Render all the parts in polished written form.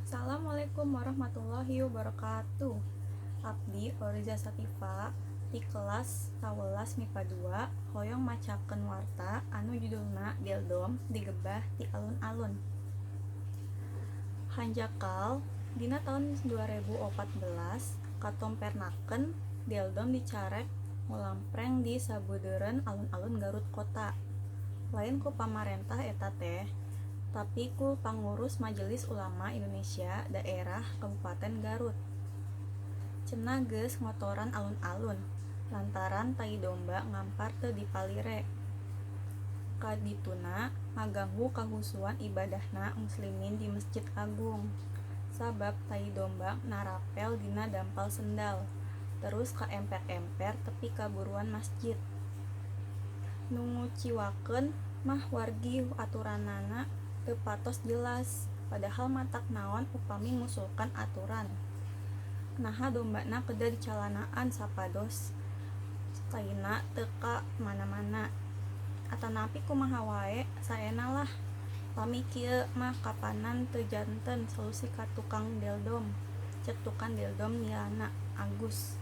Assalamualaikum warahmatullahi wabarakatuh. Abdi Oriza Sativa ti kelas 11 MIPA 2 hoyong macakeun warta anu judulna Deldom Digebah ti Alun-alun. Hanjakal dina taun 2014 katompernakeun deldom dicarek ngulampreng di sabudeureun alun-alun Garut kota. Lain ku pamarentah eta teh, tapi ku pangurus Majelis Ulama Indonesia Daerah Kabupaten Garut. Cenah geus ngotoran alun-alun lantaran tai domba ngampar teu dipalire. Kadituna ngaganggu kahusuan ibadahna muslimin di Mesjid Agung. Sabab tai domba narapel dina dampal sendal, terus kaemper-emper tepi ka buruan masjid. Nu nguciwakeun mah wargi aturanana teu patos jelas, padahal matak naon upami ngusulkan aturan. Naha dombana kedah dicalanaan sapados taina teu ka mana-mana. Atanapi kumaha wae saena lah. Pami kieu mah kapanan teu janten solusi ka tukang deldom. Cek tukang deldom Nilana Agus,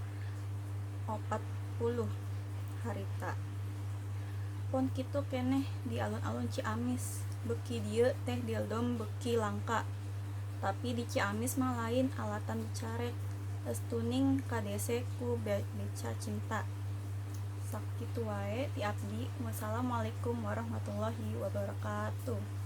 40, harita. Pon kitu keneh di alun-alun Ciamis, beuki dieu teh deldom beuki langka. Tapi di Ciamis mah lain alatan dicarek, estuning kadese ku beca cinta. Sakitu wae ti abdi. Wassalamualaikum warahmatullahi wabarakatuh.